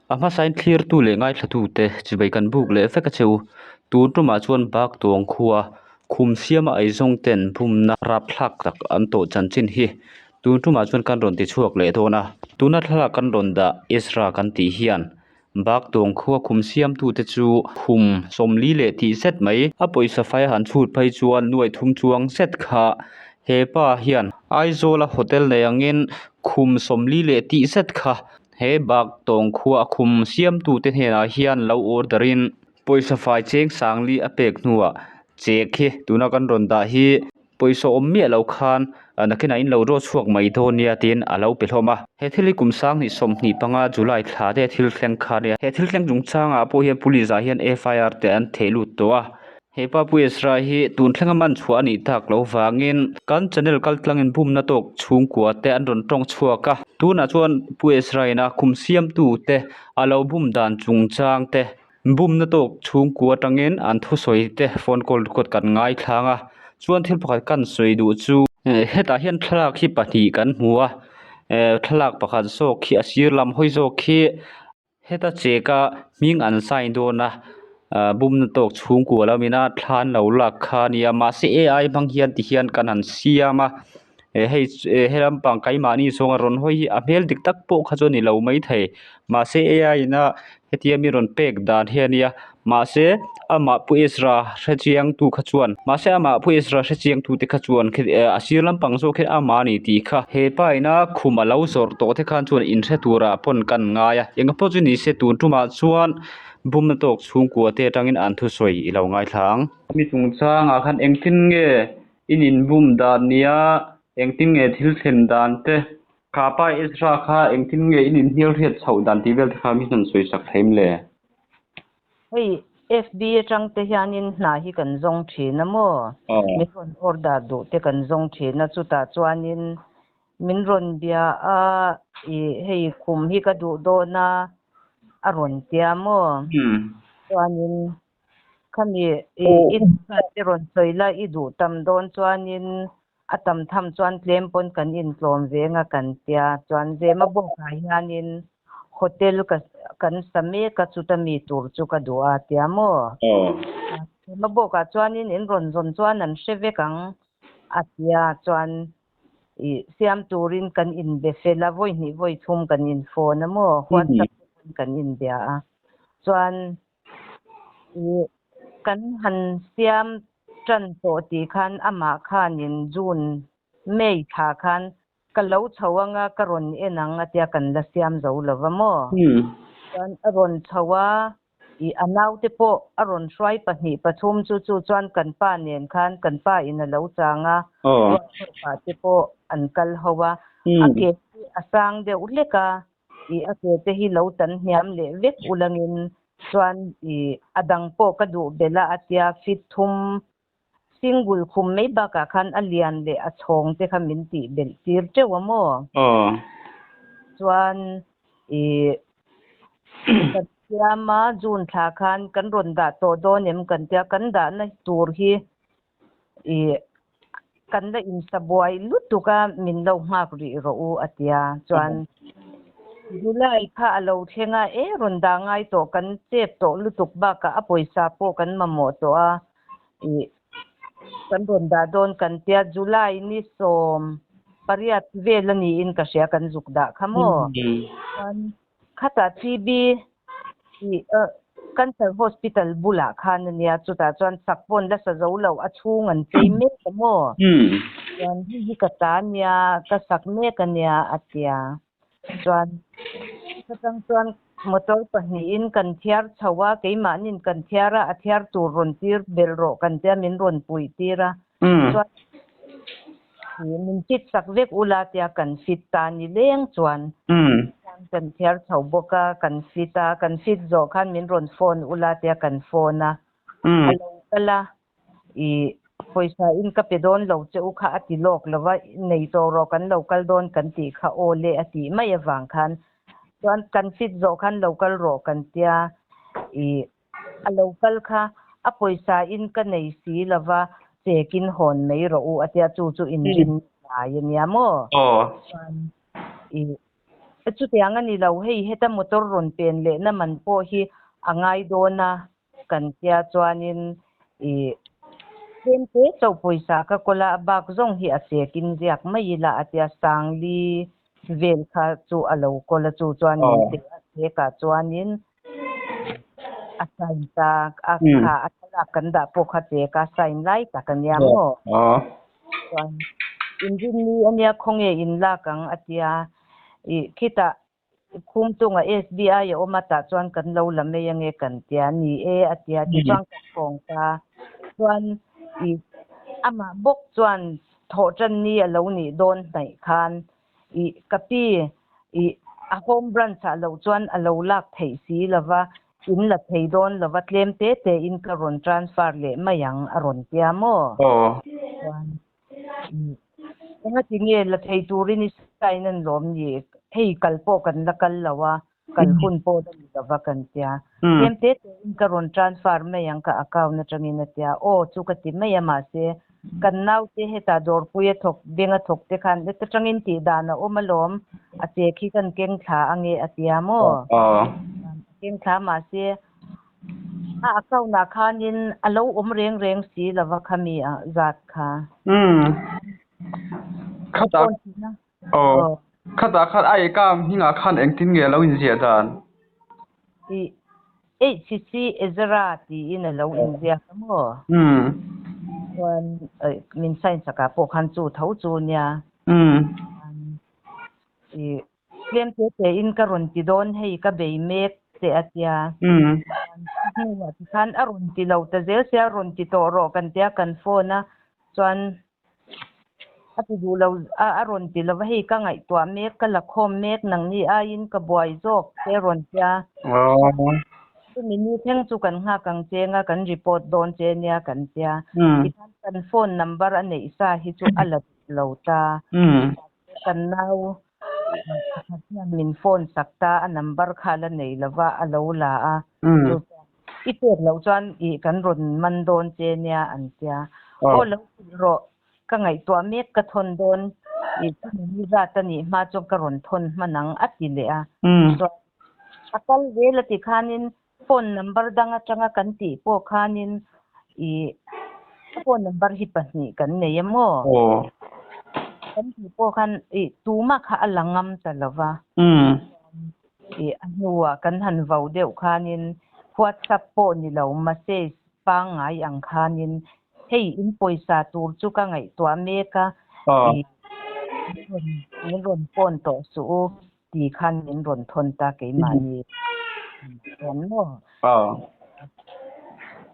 A hmasain thlirtu leh ngaithlatute chibai kan buk leh vek a che u. Tun tumah chuan bak tuang khua khum siama eizawng ten bumna rapthlak tak an tawh chanchin hi tun tumah chuan kan rawn ti chhuak leh dawn a. Tuna thlalak kan rawn dah Ezra kan tih hian bak tuang khua khum siamtute chu khum sawmli leh tih zet mai a pawisa fai a han chhut phei chuan nuai thum chuang zet kha he pa hian Aizawla hotel nei angin khum sawmli leh tih zet kha He bak tawng khua a khum siamtute hnenah hian lo order in pawisa fai cheng sangli a pek hnuah chek hi tuna kan rawn dah hi pawisa awm miah lo khan nakinah in lo draw chhuak mai dawn nia tiin a lo pe hlawm a. He thil hi kum sanghnih sawmhnih panga July thla te thil thleng kha nia. He thil thleng chungchangah pawh hian police ah hian FIR te an theh lut tawh a. He pa Pu Ezra hi tun thlenga man chhuah a nih tak loh vangin kan channel kal tlangin bumna tawk chhungkua te an rawn tawng chhuak a. Tunah chuan Pu Ezra ina khum siamtu te a lo bum dan chungchang te bumna tawk chhungkua atangin an thusawi te phone call record kan ngaithlang a. Chuan thil pakhat kan sawi duh chu hetah hian thlalak hi pahnih kan hmu a thlalak pakhat zawk hi a sir lam hawi zawk hi. Heta cheka hming an sign dawn a ah bumna tawk chhungkua lo ina thla an lo lak kha a nia mahse ai hmang hian ti hian kan han siam a eh hei he lampang keimahni zawnga rawn hawi hi a hmel dik tak pawh kha chu a ni lo maithei mahse ai ina hetia mi rawn pek dan hi a nia mahse amah pu Ezra hrechiang tu kha chuan mahse amah pu Ezra hrechiang tu te kha chuan a sir lampang zawk hian amah a ni tih kha hepa ina khum a lo zawrh tawh te khan chuan inhre turah pawn kan ngai a eng pawh chu ni se tun tumah chuan bumna tawk chhungkua te atangin an thusawi i lo ngaithla ang. Mi chungchangah khan engtin nge in inbum dan nia engtin nge thil thlen dan te kha pa Ezra kha engtin nge in inhnialhriat chhoh dan tih vel te kha mi han sawi sak thei em le? Hei FB atang te hianin hna hi kan zawng thin a maw? Min rawn order duh te kan zawng thin a, chutah chuanin min rawn bia a, ih hei khum hi ka duh dawn a, a rawn tia maw? Chuanin khami ih i duh te rawn sawi la, i duh tam dawn chuanin a tam tham chuan tlem pawn kan intlawm veng a kan tia, chuan Zema bawkah hianin Hotel ka kan sa mek a chuta mi tur chu ka duh a tia maw? Zema bawkah chuanin in rawn zawn chuan an hre vek ang a tia chuan ih siam turin kan inbe fel a, vawi hnih vawi thum kan in phone a maw? WhatsApp te pawn kan inbia a chuan ih kan han siam tan tawh tih khan amah khanin June May thla khan ka lo chho anga ka rawn en ang a tia kan la siam zo lo va maw? Chuan a rawn chho a, ih a naute pawh a rawn hruai pahnih pathum chu chu chuan kan pa nen khan kan pa in a lo chang a, ruahpah te pawh an kal ho a, a ke hi a sang deuh hlek a, ih a ke te hi lo tan hniam leh vek ulangin chuan ih a dang pawh ka duh belh a a tia fit thum single khum mai bakah khan a lian leh a chhawng te kha min tih belh tir teuh a maw? Chuan ih kan siam a June thla khan kan rawn dah tawh dawn em kan tia kan dahna tur hi ih kan la insa buai lutuk a min lo nghak rih rawh u a tia chuan July kha a lo thleng a e rawn dah ngai tawh kan chep tawh lutuk bakah a pawisa pawh kan mamawh tawh a ih kan rawn dah dawn kan tia July ni sawm pariat vel a niin ka hria kan zuk dah kha maw chuan Khatah TB tih Cancer Hospital bulah khan a nia, chutah chuan sak pawn la sa zo lo, a chhung an chei mek a maw? Chuan hei hi ka ta nia, ka sak mek a nia a tia. Chuan chutang chuan motor pahnihin kan thiar chho a, keimahnin kan thiar a, a thiar tur rawn tir belh rawh kan tia min rawn puih tir a. Chuan min fit sak vek ula tia kan fit ta ni leng chuan kan thiar chho bawk a, kan fit a, kan fit zawh khan min rawn phone ula tia kan phone a, a lo kal a, ih pawisa in ka pe dawn lo che u kha a ti lawk lo va, nei tawh rawh kan lo kal dawn kan tih kha aw le a tih mai avang khan chuan kan fit zawh khan lo kal rawh kan tia ih A lo kal kha a pawisa in ka nei si lova chekin hawn mai rawh u a tia chu chu inrin ngai a nia maw? Chuan i Chutiang a ni lo, hei heta motor rawn pen lehna man pawh hi a ngai dawn a kan tia chuanin ih tlem te chauh pawisa ka kawl a, a bak zawng hi a chekin ziak mai ila a tia Sangli vel kha chu a lo kawl a chu chuan min pe a chekah chuanin a sign ta a kha a thlalak kan dah pawh kha cheka sign lai tak a nia maw? Chuan inrinni a nia khawnge in lak ang a tia ih khitah khum chungah SBI a awm a tah chuan kan lo la mai ange kan tia ni e a tia tichuan ka khawng ta chuan ih amah bawk chuan thawh tan ni a lo nih dawn hnaih khan Ih, ka pi, ih, a home branch ah loh chuan a lo lak theih si lova, in la thei dawn lova tlem te te in ka rawn transfer leh mai ang a rawn tia maw? Chuan, ih, engati nge la thei turin i sign an lawm ni? Hei kal pawh kan la kal lo a, kal hun pawh la ni lova kan tia. Tlem te te in ka rawn transfer mai ang ka account atangin a tia. Aw chu ka ti mai a mahse kan naute hetah dawrpui a thawk beng a thawk te khan heta tangin tih dan a awm alawm a che khi kan keng thla ange a tia maw? A keng thla mahse a account ah khanin a lo awm reng reng si lova khami zat kha. Khatah Aw. Khatah khan a ekam hmingah khan engtin nge a lo inziah dan? Ih, HCC Ezra tiin a lo inziak a maw? Chuan min sign sakah pawh khan chu tho chu nia. Ih, tlem te tein ka rawn ti dawn hei ka bei mek che a tia. A hnuah tikhan a rawn ti lo ta zel sia rawn ti tawh rawh kan tia kan phone a. Chuan A ti duh lo, a a rawn ti lova, hei ka ngaihtuah mek, ka la khawm mek, nangni aiin ka buai zawk te a rawn tia. Chumi ni thleng chu kan nghak ang che nga, kan report dawn che nia kan tia. Tikhan kan phone number a neih sa hi chu a la duh lo ta. Kan nau pakhat hian min phone sak ta, a number kha a la nei lova, a lo la a. Chu chuan I pek loh chuan ih kan rawn man dawn che nia an tia. Aw lo hrilh rawh, ka ngaihtuah mek ka thawn dawn ih chumi ni zat a nih hma chuan ka rawn thawn hman ang a ti leh a. Chuan a kal zel a ti khanin phone number dang atanga kan tih pawh khanin ih phone number hi pahnih kan nei a maw? Kan tih pawh khan ih tumah kha a la ngam ta lo va. Ih a hnuah kan han vo deuh khanin WhatsApp pawh ni lo message pangngai ang khanin hei in pawisa tur chu ka ngaihtuah mek a ih min rawn phone tawh suh u ti khan min rawn thawn ta keimahni chuan maw?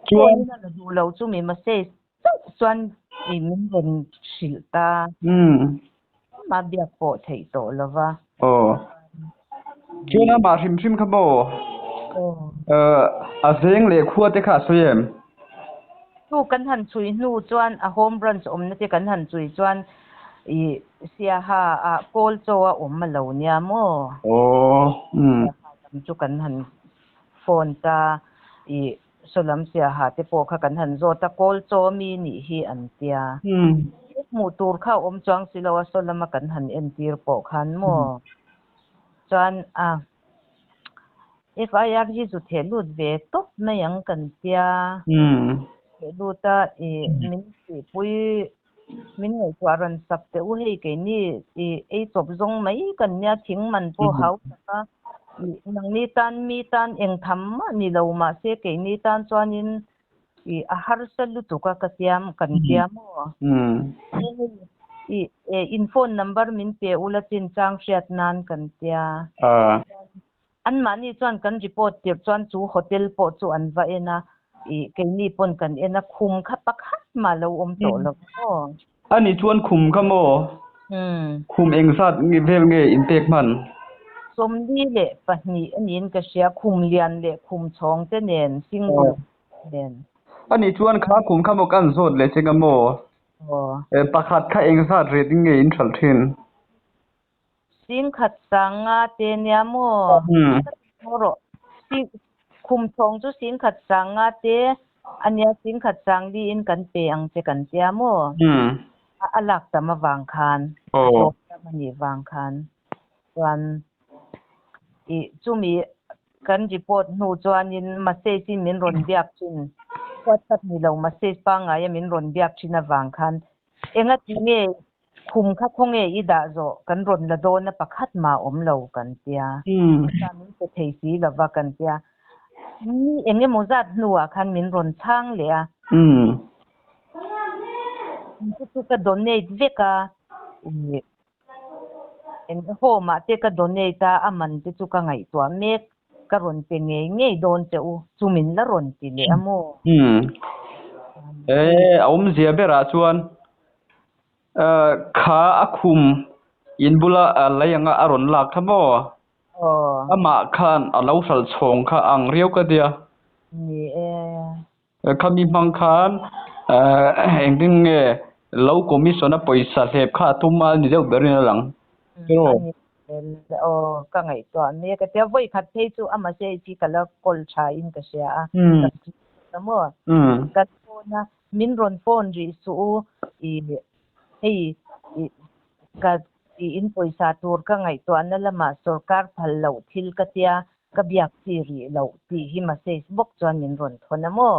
Chuan a la duh lo chu mi message chauh chuan ih min rawn hrilh ta. Amah biak pawh theih tawh lo va. Aw. Chuan amah hrim hrim kha maw? Aw. A veng leh khua te kha a sawi em? Chu kan han chhui hnu chuan a home branch awmna te kan han chhui chuan ih Siaha ah kawl chaw a awm a lo nia maw? Aw. Siaha lam chu kan han phone ta ih Sawlam Siaha te pawh kha kan han zawt a, kawl chaw mi nih hi an tia. Hmuh tur kha a awm chuang si lo a, Sawlama kan han entir pawh khan maw? Chuan a FIR hi zu theh lut ve tawp mai ang kan tia. Theh lut a, ih min tihpui min ngaihtuah rawn sak teh u hei keini ih ei chawp zawng mai kan nia thing man pawh hau tak a ih nangni tan mi tan eng tham mah ni lo mahse keini tan chuanin ih a harsa lutuk a ka tiam kan tia maw ih in phone number min pe ula chinchang hriat nan kan tia Anmahni chuan kan report tirh chuan chu hotel pawh chu an va en a, ih keini pawn kan en a, khum kha pakhat mah lo awm tawh lo maw? Ani chuan khum kha maw? Khum engzat vel nge in pek hman? 42 a niin ka hria, khum lian leh khum chhawng te nen, single nen. Ani chuan kha khum kha maw kan zawt leh che nga maw? Pakhat kha engzat rate in nge in hralh thin? Singkhat sanga te nia maw? Ka ti thaw rawh. Khum chhawng chu singkhat sanga te a nia, singkhat sang liin kan pe ang che kan tia maw? A lak tam avang khan, a tlawm tam a nih vang khan chuan. Ih chumi kan report hnu chuanin message in min rawn biak thin, WhatsApp ni lo message pangngaia min rawn biak thin avang khan enga ti nge khum kha khawnge i dah zawh kan rawn la dawn a pakhat mah awm lo kan tia, pawisa min pe thei si lova kan tia, ni eng emaw zat hnuah khan min rawn chhang leh a. Chu chu ka donate vek a, ih Eng home ah te ka donate a, a man te chu ka ngaihtuah mek, ka rawn pe ngei ngei dawn che u, chu min la rawn ti leh a maw? Umm. E, a awmzia berah chuan kha a khum in bula lei anga a rawn lak kha maw? Aw. Amah khan a lo hralh chhawng kha ang riau ka tia. Ni e. Khami hmang khan engtin nge lo commission a pawisa hlep kha a tum a ni deuh berin a lang. Aw ka ngaihtuah mek a tia vawi khat phei chu a message hi ka la call tha in ka hria a. Ka maw? Kan phone a min rawn phone rih suh u i hei i ka i in pawisa tur ka ngaihtuahna lamah sorkar phal loh thil ka tia Ka biak chi rih loh tih hi message bawk chuan min rawn thawn a maw?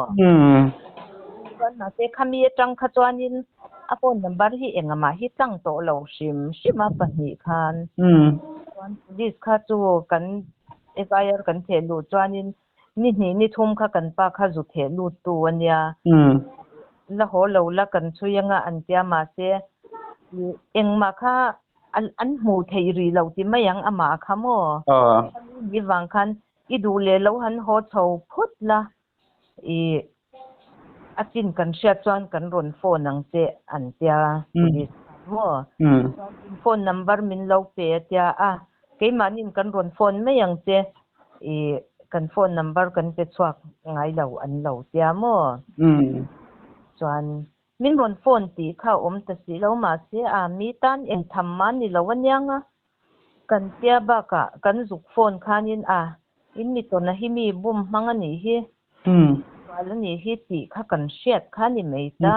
Chuan mahse khami atang kha chuanin a phone number hi engah hi tlang tawh lo hrim hrim a pahnih khan. Chuan police kha chu kan FIR kan theh luh chuanin ni hnih ni thum kha kan pa kha zu theh lut tu a nia. La haw lo la kan chhui anga an tia mahse engmah kha An hmuh theih rih loh ti mai ang amah kha maw? Khami ni vang khan i duh leh lo han haw chho phawt la, i a chin kan hriat chuan kan rawn phone ang che an tia police khan maw? Chuan in phone number min lo pe a tia a, keimahniin kan rawn phone mai ang che, i kan phone number kan pe chhuak ngai lo an lo tia maw? Chuan Min rawn phone tih kha a awm ta si lo mahse a mi tan eng tham mah ni lo aniang a, kan tia bakah kan zuk phone khanin a in mi tawn a hi mi bum hmang a nih hi, sual a nih hi tih kha kan hriat kha ni mai ta,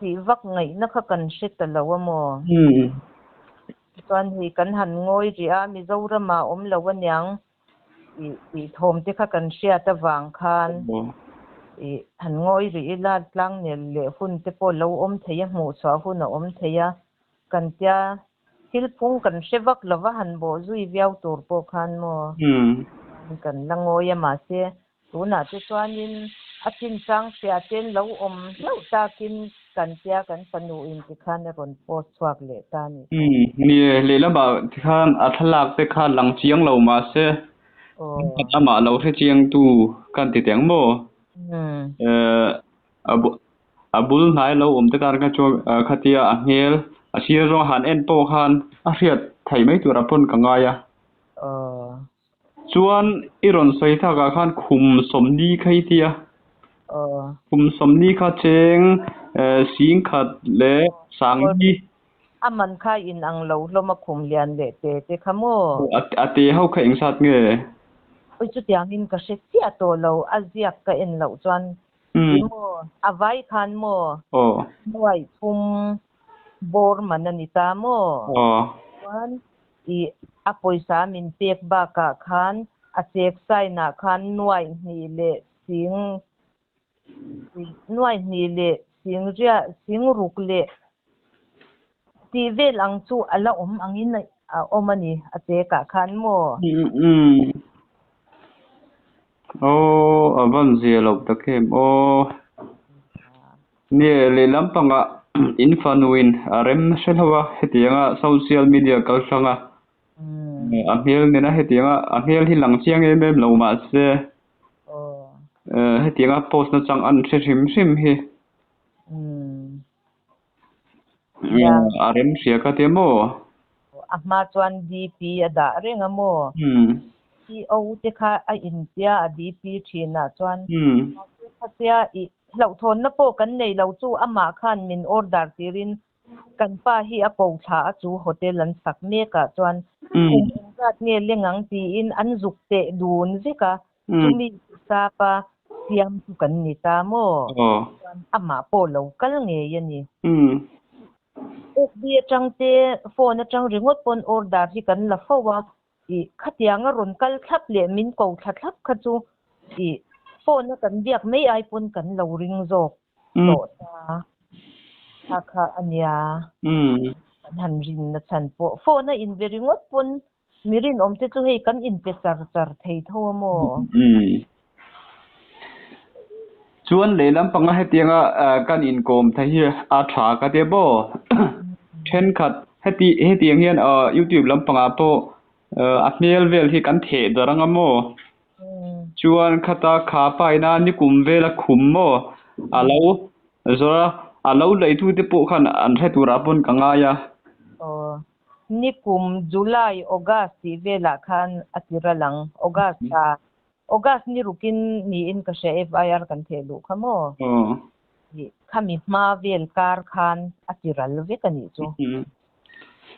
tih vak ngaihna kha kan hre ta lo a maw? Chuan hei kan han ngawi rih a, Mizoramah awm lo aniang Tih thawm te kha kan hriat avang khan ih han ngawi rih ila tlangnel leh hun te pawh lo awm thei a, hmuh chhuah hun a awm thei a, kan tia thil phung kan hre vak lova han bawh zui viau tur pawh khan maw kan la ngawi a mahse tunah te chuanin a chinchang hria ten lo awm hlauh takin kan tia kan fanu in tikhan a rawn post chhuak leh ta a ni. Umm ni e, lehlamah tikhan a thlalak te kha lang chiang lo mahse amah lo hre chiang tu kan ti teng maw? A bul hnai lo awm te kar kha chuan khatia a hmel a sir zawng han en pawh khan a hriat theih mai turah pawn ka ngai a. Chuan i rawn sawi thlakah khan khum sawmli kha i tia. Khum sawmli kha cheng singkhat leh sangli. A man kha in ang lo hlawm a khum lian leh te te kha maw? A te ho kha engzat nge? Oi chutiangin ka hre chiah tawh lo, a ziak ka en loh chuan ti maw? A vai khan maw? Nuaih thum bawr man a ni ta maw? Chuan I a pawisa min pek bakah khan a chek sign ah khan nuaih hnih leh sing nuaih hnih leh sing riah sing ruk leh tih vel ang chu a la awm angin a awm a ni a chek ah khan maw? Umm aw a van zia loh tak em aw. Nge lehlam pangah in fanuin a rem hre hlo a, hetianga social media kal hrang a, a hmel nena hetianga a hmel hi lang chiang em em lo mahse hetianga post nachang an hre hrim hrim hi a rem hria ka tia maw? A hma chuan DP a dah reng a maw? CO te kha a intia a DP thinah chuan mahse khatia i Hlauhthawnna pawh kan nei lo chu amah khan min order tirin kan pa hi a ko thla a chu hotel an sak mek ah chuan kum engzat nge leng ang tiin an zuk teh dun vek a, chumi hisapa siam chu kan ni ta maw? Chuan amah pawh lo kal ngei a ni. FB atang te phone atang ringawt pawn order hi kan la fo a. Ih khatiang a rawn kal thlap leh min ko thla thlap kha chu ih phone a kan biak mai ai pawn kan lo ring zawk tawh ta kha kha a nia. Kan han rin na chhan pawh phone a inbe ringawt pawn Mi rinawm te chu hei kan inpe char char thei tho a maw? Umm. Chuan lehlam panga hetianga kan inkawm thei hi a tha ka tia maw? Thenkhat heti hetiang hian YouTube lampangah pawh a hmel vel hi kan theh darh anga maw? Chuan khata kha paina nikum vela khum maw? A lo zawrh a, a lo leitute pawh khan an hre turah pawn ka ngai a. Aw. Nikum July, August tih velah khan a ti ral ang. August ah, August ni rukin niin ka hria FIR kan theh luh kha maw? Ih, khami hma vel kar khan a ti ral vek a nih chu.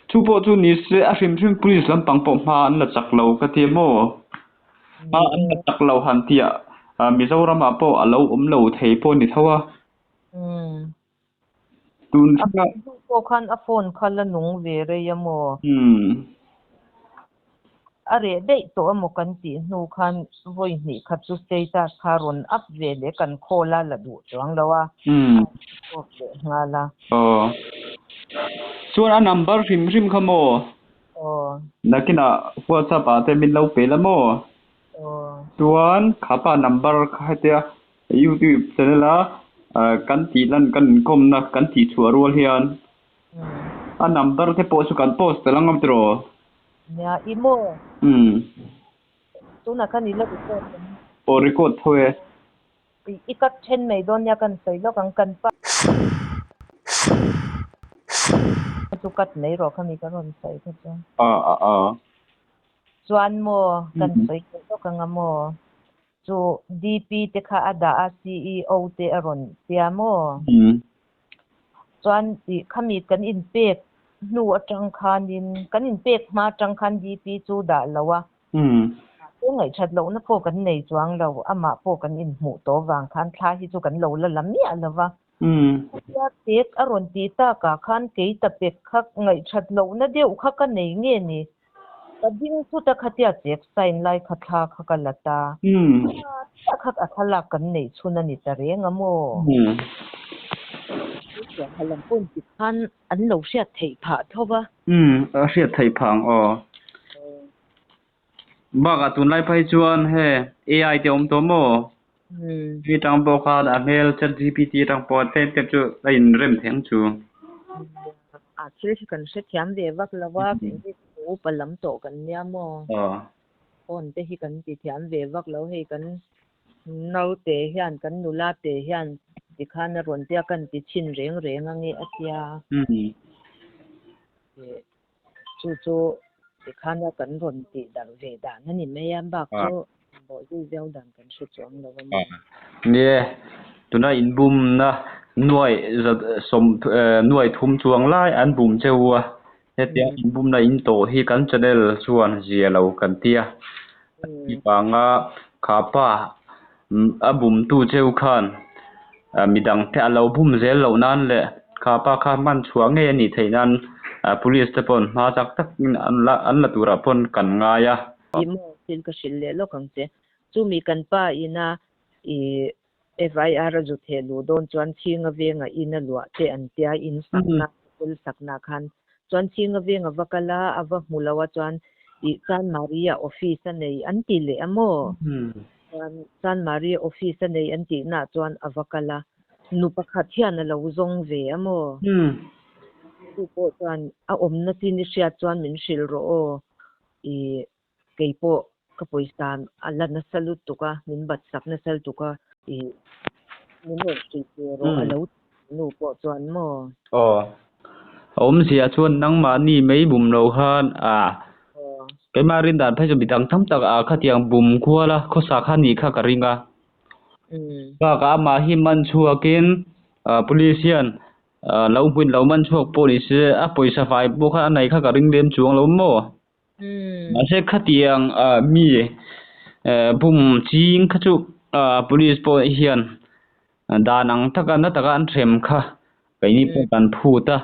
Chu pawh chu ni se a hrim hrim police lampang pawh hma an la chak lo ka ti maw? Hma an la chak lo han tih ah Mizoramah pawh a lo awm lo thei pawh a ni tho a. Tun A hnu pawh khan a phone kha la nung ve rei a maw? A reh daih tawh a maw kan tih hnu khan vawi hnih khat chu status kha rawn up ve leh kan call a la duh chuang lo a, a off leh nghal a. Aw. Chuan a number hrim hrim kha maw? Aw. Nakinah WhatsApp ah te min lo pe la maw? Aw. Chuan khapa number kha hetia YouTube channel a kan tih lan kan inkawmna kan tih chhuah rual hian a number te pawh chu kan post tel ang tiraw? Nia i maw? Tunah khan i la record em? Aw record tho e. I cut then mai dawn nia kan sawi lawk ang kan pa chu cut mai rawh khami ka rawn sawi kha chu. A a a. Chuan maw kan sawi leh lawk ang a maw? Chu DP te kha a dah a, CEO te a rawn tia maw? Chuan ih khami kan inpek hnu atang khanin, kan inpek hma atang khan DP chu dah lo a. Mahse ngaihthat lohna pawh kan nei chuang lo, amah pawh kan inhmuh tawh vang khan thla hi chu kan lo la la miah lo va. Khatia tek a rawn tih takah khan kei ta pek kha ngaihthat lohna deuh kha ka nei nge ni? Ka ding thut a khatia chek sign lai kha thla kha ka la ta. Kha chiah kha a thlalak kan neih chhun a ni ta reng a maw? Hetiang lam pawh inti khan an lo hriat theih phah tho va. Umm a hriat theih phah ang aw. Bakah tunlai phei chuan he AI te awm tawh maw? Mi tang pawh khan a hmel chatgpt atang pawh tlem tlem chu a inrem thei ang chu. A thil hi kan hrethiam ve vak lo a, upa lam tawh kan nia maw? Phone te hi kan ti thiam ve vak lo, hei kan naute hian kan nula te hian tikhan a rawn tia kan ti chhin reng reng ange a tia. Chu chu tikhana kan rawn tih darh ve dan a ni mai a, bak chu bawh zui viau dan kan hre chuang lo a ni. Nie, tuna inbumna nuai za sawm nuai thum chuang lai an bum cheu a, hetiang inbumna in tawh hi kan channel chuan zia lo kan ti a, chuvanga kha pa a bumtu cheu khan midang te a lo bum zel loh nan leh kha pa kha hman chhuah ngei a nih theih nan police te paw'n hma chak takin an la an la turah paw'n kan ngai a. Ih maw thil ka hrilh leh lawk ang che. Chumi kan pa ina ih FIR a zu theh luh dawn chuan Chhinga venga in a luah te an tia in sakna hotel sakna khan chuan Chhinga venga va kal a a va hmu lo a chuan ih Chanmari-ah office a nei an ti leh a maw? Chuan Chanmari office a nei an tih nah chuan a va kal a, nu pakhat hian a lo zawng ve a maw? Chu pawh chuan a awmna chin i hriat chuan min hrilh rawh aw, i kei pawh ka pawisa a la nasa lutuk a, min bat sak nasa lutuk a, i min rawn hrilh ve rawh a lo ti nu pawh chuan maw? Aw, a awmzia chuan nangmahni mai bum lo khan a Keimah rin dan phei chu midang tam tak ah khatiang bum kual a khawsa kha nih kha ka ring a. Bakah amah hi man chhuakin police hian lo hmuin lo man chhuak pawh ni se a pawisa fai pawh kha a nei kha ka ring lem chuang lo maw. Mahse khatiang mi bum ching kha chu police pawh hian dan ang taka na taka an hrem kha keini pawh kan phut a.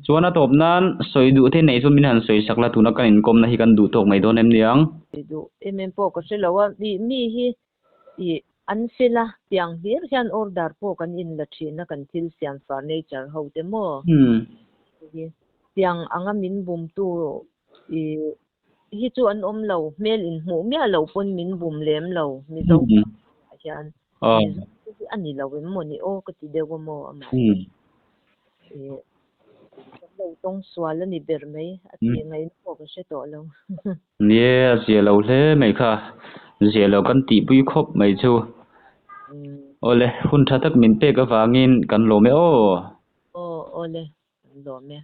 Chuan a tawp nan sawi duh te nei chu min han sawi sak la tuna kan inkawmna hi kan duh tawk mai dawn em niang. Sawi duh em em pawh ka hre lo a, ih mi hi ih an fel a, tiang hlir hian order pawh kan in la thin a kan thil siam furniture ho te maw tiang anga min bumtu ih hi chu an awm lo, hmel inhmuh miah lo pawn min bum lem lo Mizo ah hian Mizo te hi a ni lo em maw ni aw ka ti deuh a maw amah hi ih kan lo tawng sual a ni ber mai a tih ngaihna pawh ka hre tawh lo. Nie a zia lo hle mai kha, zia lo kan tihpui khawp mai chu. Awle hun tha tak min pek avangin kan lawm e aw. Aw awle kan lawm e.